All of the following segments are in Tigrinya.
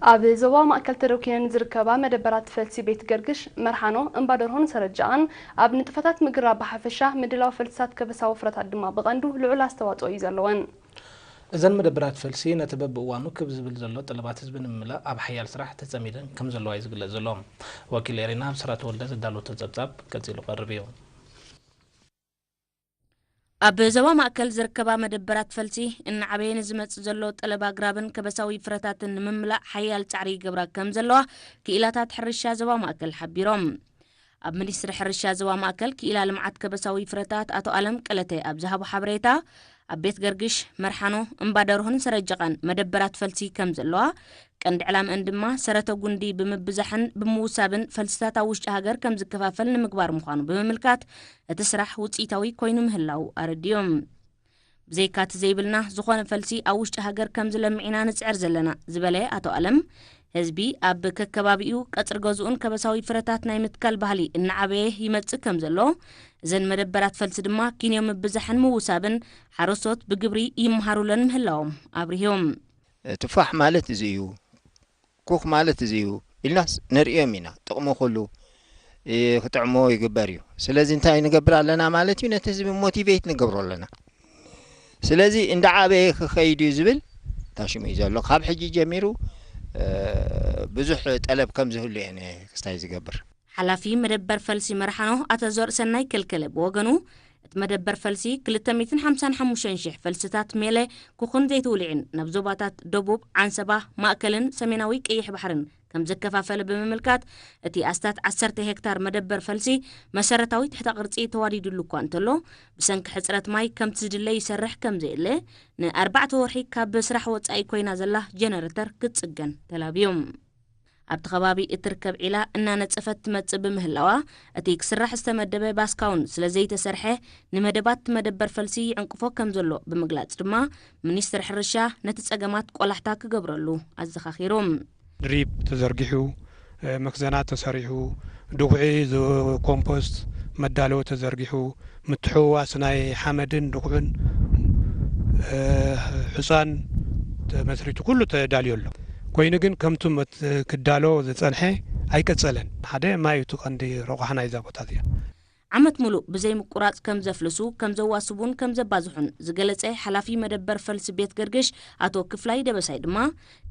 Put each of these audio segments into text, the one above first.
ኣብ ዞባ ማእከል ተደኲነን ዝርከባ መደበራት ፈልሲ ቤት ገርግሽ፣ መርሓኖ፣ እምባደርሆን ሰረጃቓን ኣብ ንጥፈታት ምግራብ ብሓፈሻ፣ ምድላው ፈልስታት ከበሳዊ ፍረታት ድማ ብቐንዱ ልዑል ኣስተዋጽኦ እዩ ዘለወን። እዘን መደበራት ፈልሲ ነቲ በብእዋኑ ክብ ዝብል ዘሎ ጠለባት ህዝቢ ንምምላእ ኣብ ሓያል ስራሕ ተጸሚደን ከም ዘለዋ እዩ ዝግለጽ ዘሎ። ወኪል ኤሪና ኣብ ስራ ተወልደ ዘዳለወቶ ጸብጻብ ቀጺሉ ቀርብ እዩ። ኣብ ዞባ ማእከል ዝርከባ መደበራት ፈልሲ እናዓበየ ንዝመጽእ ዘሎ ጠለብ ኣግራብን ከበሳዊ ፍረታትን ንምምላእ ሓያል ጻዕሪ ይገብራ ከም ዘለዋ ክኢላታት ሕርሻ ዞባ ማእከል ሓቢሮም። ኣብ ሚኒስትሪ ሕርሻ ዞባ ማእከል ክኢላ ልምዓት ከበሳዊ ፍረታት ኣቶ ኣለም ቀለተ ኣብ ዝሃቦ ሓበሬታ፣ ኣብ ቤት ገርግሽ፣ መርሓኖ፣ እምባደርሆን ሰረጀቓን መደበራት ፈልሲ ከም ዘለዋ፣ ቀንዲ ዕላምአን ድማ ሰረተ ጉንዲ ብምብዛሕን ብምውሳብን ፈልስታት ኣብ ውሽጢ ሃገር ከም ዝከፋፈል ንምግባር ምዃኑ ብምምልካት፣ እቲ ስራሕ ውጽኢታዊ ኮይኑ ምህላው ኣረዲዮም። ብዘይካቲ ዘይብልና ዝኾነ ፈልሲ ኣብ ውሽጢ ሃገር ከም ዝለምዕ ኢና ንጽዕር ዘለና ዝበለ ኣቶ ኣለም፣ ህዝቢ ኣብ ከከባቢኡ ቀጽሪ ገዝኡን ከበሳዊ ፍረታት ናይ ምትካል ባህሊ እናዓበየ ይመጽእ ከም ዘሎ፣ እዘን መደበራት ፈልሲ ድማ ኪንዮ ምብዛሕን ምውሳብን ሓረስቶት ብግብሪ ይመሃሩለን ምህላዎም ኣብሪሆም። ቱፋሕ ማለት እዚ እዩ፣ ኩኽ ማለት እዚ እዩ ኢልናስ ንርእዮም ኢና። ጥቕሙ ኩሉ እ፣ ክጥዕሞ ይግበር እዩ። ስለዚ እንታይ ንገብር ኣለና ማለት እዩ? ነቲ ህዝቢ ሞቲቬት ንገብሮ ኣለና። ስለዚ እንዳ ዓበየ ክኸይድ እዩ ዝብል ታሽሙ እዩ ዘሎ። ካብ ሕጂ ጀሚሩ እ፣ ብዙሕ ጠለብ ከም ዝህሉ እየ ክስታይ ዝገብር። ሓላፊ መደበር ፈልሲ መርሓኖ ኣቶ ዘርእሰናይ ከልከለ ብወገኑ፣ እቲ መደበር ፈልሲ ክልተ ሚእትን ሓምሳን ሓሙሽተን ሽሕ ፈልስታት ሜለ፣ ኩኹን ዘይትውልዒን ናብ ዞባታት ደቡብ፣ ዓንሰባ፣ ማእከልን ሰሜናዊ ቀይሕ ባሕርን ከም ዘከፋፈለ ብምምልካት፣ እቲ ኣስታት ዓሰርተ ሄክታር መደበር ፈልሲ መሰረታዊ ትሕተ ቅርጺ ተዋዲዱሉ እኳ እንተሎ፣ ብሰንኪ ሕጽረት ማይ ከምቲ ዝድለ ይሰርሕ ከም ዘየለ፣ ንኣርባዕተ ወርሒ ካብ ስራሕ ወጻኢ ኮይና ዘላ ጀነረተር ክትጽገን ተላብዮም። ኣብቲ ከባቢ እትርከብ ዒላ እናነጸፈት ትመጽእ ብምህላዋ፣ እቲ ክስራሕ ዝተመደበ ባስካውን ስለ ዘይተሰርሐ፣ ንመደባት መደበር ፈልሲ ይዕንቅፎ ከም ዘሎ ብምግላጽ ድማ፣ ሚኒስትሪ ሕርሻ ነቲ ጸገማት ቆላሕታ ክገብረሉ ኣዘኻኺሩ። ድሪፕ ተዘርጊሑ፣ እ፣ መክዘናት ተሰሪሑ፣ ድኹዒ ዝ-፣ ኮምፖስት መዳለዊ ተዘርጊሑ፣ ምትሕውዋስ ናይ ሓመድን ድኹዕን፣ እ፣ ሑጻን ተመስሪቱ ኩሉ ተዳልዩ ኣሎ። ኮይኑ ግን ከምቱ መት-፣ ክዳሎ ዝጸንሐ ኣይቀጸለን። ሓደ ማይ እቲ ቀንዲ ረቋሕ ናይዛ ቦታ እዚኣ። ዓመት ሙሉእ ብዘይ ምቁራጽ ከም ዘፍልሱ፣ ከም ዘዋስቡን ከም ዘባዝሑን ዝገለጸ ሓላፊ መደበር ፈልሲ ቤት ገርግሽ ኣቶ ክፍላይ ደበሳይ ድማ፣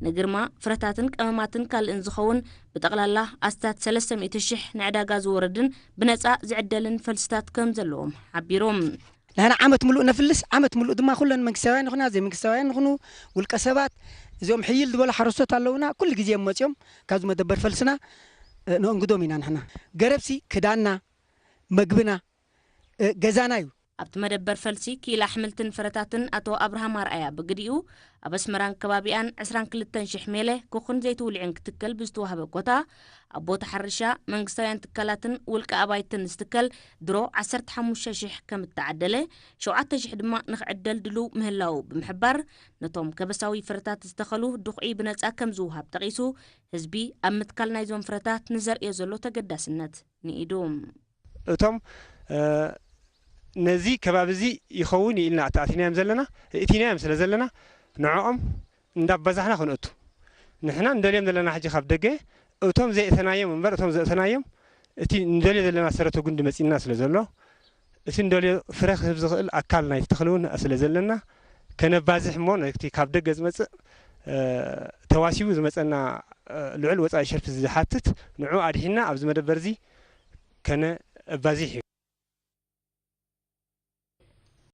ንግርማ ፍረታትን ቀመማትን ካልእን ዝኸውን ብጠቕላላ ኣስታት ሰለስተ ሚእቲ ሽሕ ንዕዳጋ ዝወርድን ብነጻ ዝዕደልን ፈልስታት ከም ዘለዎም ሓቢሮም። ንሕና ዓመት ምሉእ ነፍልስ፣ ዓመት ምሉእ ድማ ኩለን መንግስታውያን ይኹና ዘይመንግስታውያን ይኹኑ ውልቀ ሰባት፣ እዚኦም ሕይል ዝበሉ ሓረስቶት ኣለውና። ኩሉ ግዜ እዮም መጺኦም ካብዚ መደበር ፈልስና፣ እ፣ ነእንግዶም ኢና ንሕና። ገረብሲ ክዳንና፣ መግብና፣ እ፣ ገዛና እዩ። ኣብቲ መደበር ፈልሲ ክኢላ ኣሕምልትን ፍረታትን ኣቶ ኣብርሃም ኣርኣያ ብግዲኡ፣ ኣብ ኣስመራን ከባቢኣን ዕስራን ክልተን ሽሕ ሜለ ኮኹን ዘይትውልዕን ክትከል ብዝተዋህበ ኮታ፣ ኣብ ቦታ ሕርሻ መንግስታውያን ትካላትን ውልቀ ኣባይትን ዝትከል ድሮ ዓሰርተ ሓሙሽተ ሽሕ ከም እተዓደለ፣ ሸውዓተ ሽሕ ድማ ንኽዕደል ድሉው ምህላዉ ብምሕባር፣ ነቶም ከበሳዊ ፍረታት ዝተኸሉ ድኹዒ ብነጻ ከም ዝውሃብ ጠቒሱ፣ ህዝቢ ኣብ ምትካል ናይዞም ፍረታት ንዘርእዮ ዘሎ ተገዳስነት ንኢዱ። እቶም፣ እ፣ ነዚ ከባቢ እዚ ይኸውን እዩ ኢልና ኣተኣቲናዮም ዘለና፣ እእቲናዮም ስለ ዘለና፣ ንዕኦም እንዳባዛሕና ክንእቱ። ንሕና እንደልዮም ዘለና ሕጂ ካብ ደገ፣ እቶም ዘየእተናዮም እምበር፣ እቶም ዘእተናዮም፣ እቲ እንደልዮ ዘለና ሰረተ ጉንዲ መጺእና ስለ ዘሎ፣ እቲ እንደልዮ ፍረ ክህብ ዝኽእል ኣካል ናይቲ ተኽሊ እውን ስለ ዘለና፣ ከነባዝሕ እሞ ነቲ ካብ ደገ ዝመጽእ፣ እ፣ ተዋሲቡ ዝመጸና፣ እ፣ ልዑል ወጻኢ ሸርፊ ዝሓትት ንዑ ኣድሒንና ኣብዚ መደበር እዚ ከነባዝሕ እዩ።